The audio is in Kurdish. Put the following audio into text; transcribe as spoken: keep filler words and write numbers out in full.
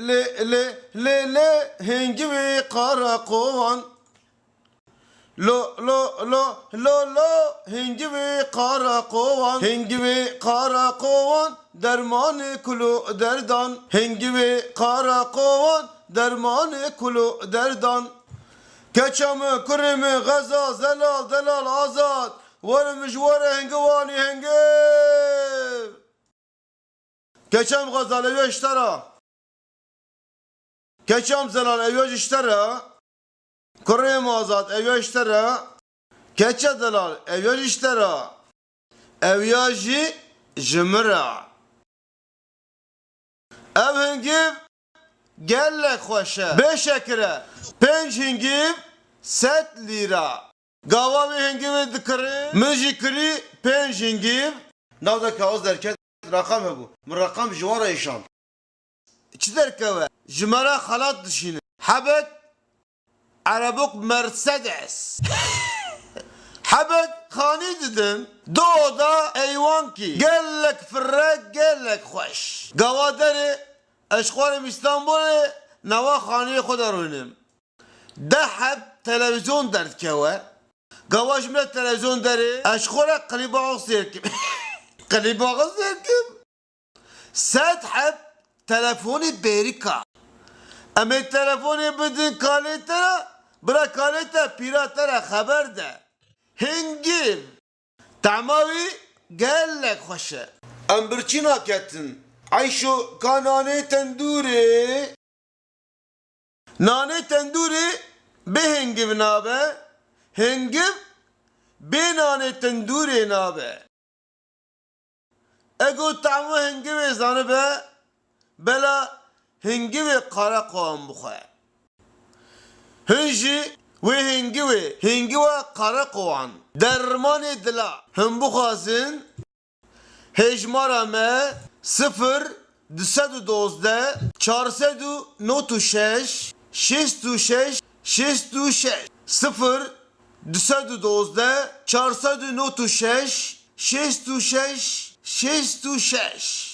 Lê, lê, lê, lê, hingivê qarakovan. Lo, lo, lo, lo, lo, hingivê qarakovan. Hingivê qarakovan, dermanê kul û derdan. Hingivê qarakovan, dermanê kul û derdan. Keça min, kurê min, Xeza, Zelal, Delal, Azad. Werin min ji we re hingiv anî, hingiv. Keça min Xezal, ev ya ji te re. Keça min Zelal, ev ya ji te re. Kurê min Azad, ev ya ji te re. Keça Delal, ev ya ji te re. Ev ya jî ji min re. Ev hingiv gelek xweş e. Bê şekir e. Pênc hingiv sed lîra. Gava vê hingivê dikirê, min jî kirî pênc hingiv. Nav de kaxez derket, reqem hebû. Min reqem ji wan re îşand. Çi derkewe? Ji me re xelat dişînin. Hebek Erebok Mercedes. Hebek xanî didin. Du oda eywankî. Gelek firre, gelek xweş. Gava derê, ez xwarim Îstanbulê, nava xaniyê xwe de rûnim. Deh heb televîzyon derdikewe. Gava ji min re televîzyon derê, ez ji xwe re klîba xwe sêr kim. Klîba xwe sêr kim. Sed heb telefonê bêrîka. Em ê telefonê bidin kalê te re, bira kalê te pîra te re xeber de. Hingîv. Tema wî gelek xweş e. Em birçî naketin. Eyşo ka nanê tendûrê. Nanê tendûrê bê hingîv nabe, hingîv bê nanê tendûrê nabe. Ego tama hingivê zanibe, bela hingivê qereqowan bixwe. Hin jî wê hingivê, hingiva qereqowan, dermanê dila, hin bixwazin, hêjmara me sifir du sed û dozdeh, çar sed û nod û şeş, şêst û şeş, şêst û şeş, sifir du sed û dozdeh, çar sed û nod û şeş, şêst û şeş, şêst û şeş.